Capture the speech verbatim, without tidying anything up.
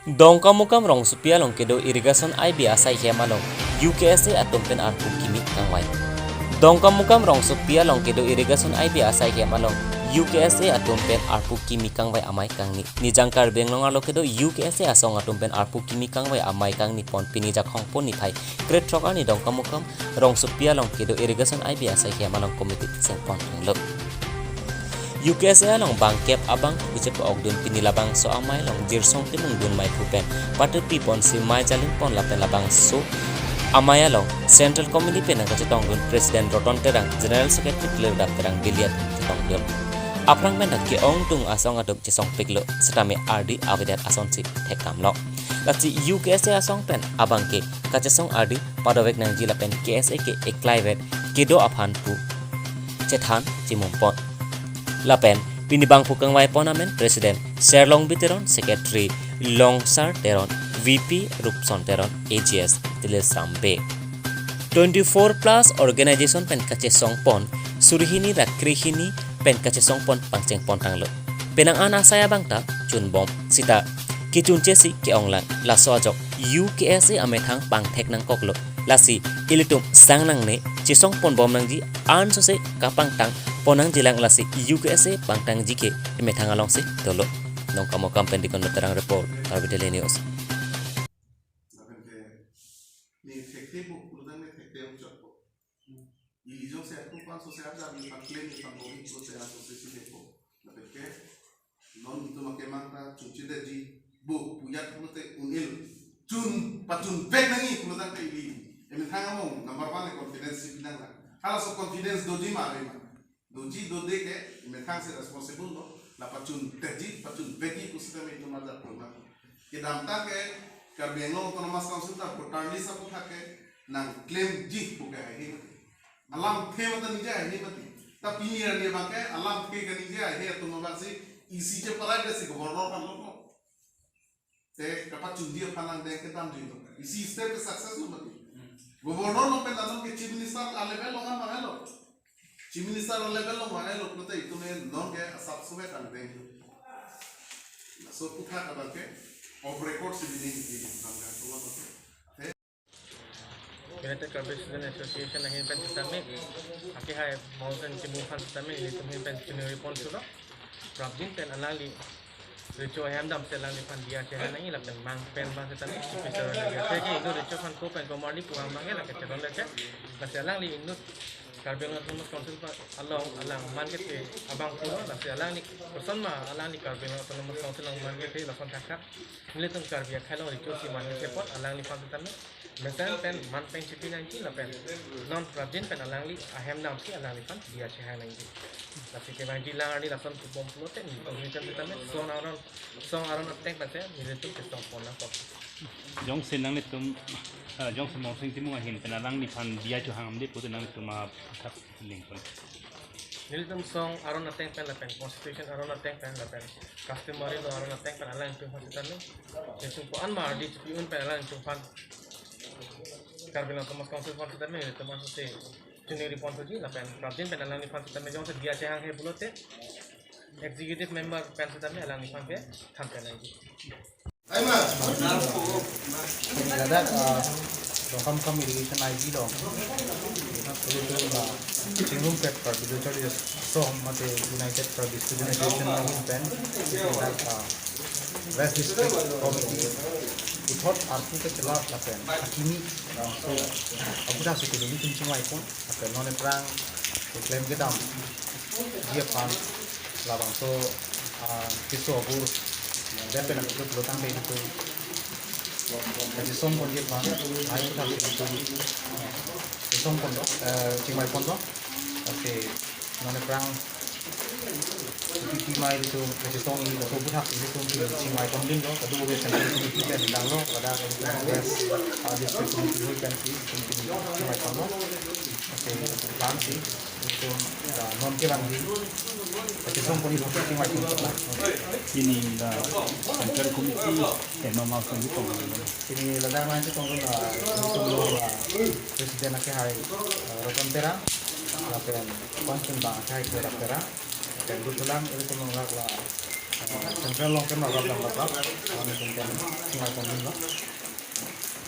Dongkamukam rongsopi along kedo irrigation I B asai hem along U K S A atum pen arpu kimi kangvai. Dongkamukam rongsopi along kedo irrigation I B asai hem along U K S A atum pen arpu kimi kangvai amei kangni. Nijang Karbi Anglong arlo kedo U K S A asong atum pen arpu kimi kangvai amei kangni pon pini Jakhong pon ni thai krethrok arni Dongkamukam rongsopi along kedo irrigation I B asai hem along committee sengpon thanglo. U K S A along bangkep abang uche pa-okdun pini labangso amei along Jirsong Timungdun meiphu pen patepi ponsi mei jaling pon lapen labangso amei along Central Committee pen nangkachetongdun President Roton Terang, General Secretary Clear Dap Terang Diliat chetongdun. Aphrang pen ke-ongdung asong atum chesongpiklo setame ardi avedet asonsi thekdamlo. Lasi U K S A asong pen abangke kachesong ardi padovek nangji lapen K S A ke eklaivet kedo aphan pu chethan chimum pon. Lapen pini bangphu kangvai pon amen President Serlongbi Teron, Secretary Longsar Teron, V P Rupson Teron, A G S Tilil Sambe. Twenty-four plus organization pen kachesong pon, suri hini ra kre hini pen kachesong pon pangcheng pon tanglo. Penang an asai abang ta chunbom sita kechunche si ke-ong lang, laso ajok U K S A amethang pangthek nangkoklo. Lasi ilitum sang nangne chesong ponbom nangji, ansose kapangtang pon nangji lang, lasi U K S A pangtangji ke emethang alongsi dolo. Dongkamukam pen Dikon Terang report, Karbi Daily News. Lapen ke ne thekthe bo, pulotangte thekthe ongchotpo. Ili jongsi atum aphan sose arjap, nephan claim, nephan bom-i pulote ansose si lepo. Lapen ke non itum akemang ta chunchedetji bo pu ajat pulote un-e. Chun, pachunvek nangji pulotangte ili emethang among number one le confidence si pinang lang. Halaso confidence doji ma ave ma? Doji dode ke, methang si responsible lo, la pachunteji, pachunvekji pusitame itum arjap pon ma. Kedamtang ke Karbi Anglong Autonomous Council ta voter list aputhak ke nangclaimji pu ke haihe mati. Alamthe mata ningje haihe mati. Ta pini arni abang ke alamthe kaningje haihe atum abang si isi cheparai de si governor aphan lo. Te kapachunji aphan nangdeng kedamji lo. Isi step ke success lo mati. Governor along pen non ke Chief Minister a-level along an vang-etlo. Chief Minister a-level along vang-etlo pulote itum non ke asap suve nangdeng lo. Laso aputhak abang ke off record si bini di bang ka tulang mati. United Karbi Student Association ahin pen sitame, akehai Mountain Timung aphan sitame, ilitum ahin pen chiningri pon thulo. Prabjin pen alangli recho ahem damsi alangliphan diya chehai nangji lapen mang pen abang sitame, officer lagi. Seke inut recho aphan ko pen komarli pu abang ke lake cheron leche. Lasi alangli inut Karbi Anglong Autonomous Council aphan along alang man kethe abang pulo, lasi alangli koson ma alangli Karbi Anglong Autonomous Council along man kethe lason thakthak. Nelitum Karbi akhei along recho si man kethe apot alangliphan sitame mesen pen man pen chipi nangji lapen non prabjin pen alangli ahem damsi alangliphan diya chehai nangji. Lasi kevangji lang arni lason pubom pulote nelitum ahin pen sitame song aron, song aron ateng pen si nelitum kesong pon nangkok. Jongsi nanglitum, eh, jongsi Mongsing Timung ahin pen alangliphan diya chohangdamde pulote nanglitum athak lingpon. Nelitum song aron ateng pen lapen constitution aron ateng pen lapen customary law aron ateng pen alangtum aphan sitame, nelitum ko-an ma ardi chipi un pen alangtum aphan, Karbi Anglong Autonomous Council aphan sitame nelitum ansose chiningri pon thuji lapen prabjin pen alangliphan sitame jongsi diya chehanghe pulote executive member pen sitame alangliphan ke than pen nangji. Ladak, ah, Dongkamukam Irrigation I B along ilitum, ah, chingrum pet Karbi Literature Asong mate United Karbi Student Association along pen ilitum dak, ah, West District Committee puthot arpu kachelap lapen akimi labangso aputhak si kedun itum chingvai pon lapen non aphrang keklem kedamji aphan labangso, ah, keso abur det pen akutlo tangte itum kachesong ponji aphan lahai aputhak si itum kachesong ponlo, eh, chingvai ponlo. Lasi non aphrang P T mai itum kachesong-i laso aputhak itum chingvai pondunlo, kadokave Central Committee pen langlo, kada itum West, ah, District Committee pen si itum chingvai ponlo. Lasi bang si itum, ah, non kevangji kachesong ponji aphan chingvai ponlo. Pini la Central Committee tema mau sanggup pon. Pini ladak nangchetongdun, ah, itum along, ah, President akehai, ah, Roton Terang, lapen Vice President bang akehai Kherap Terang, lapen dothulang itum along la Central along ke nang rap dam rap rap. Kami pen pen singai pen lo.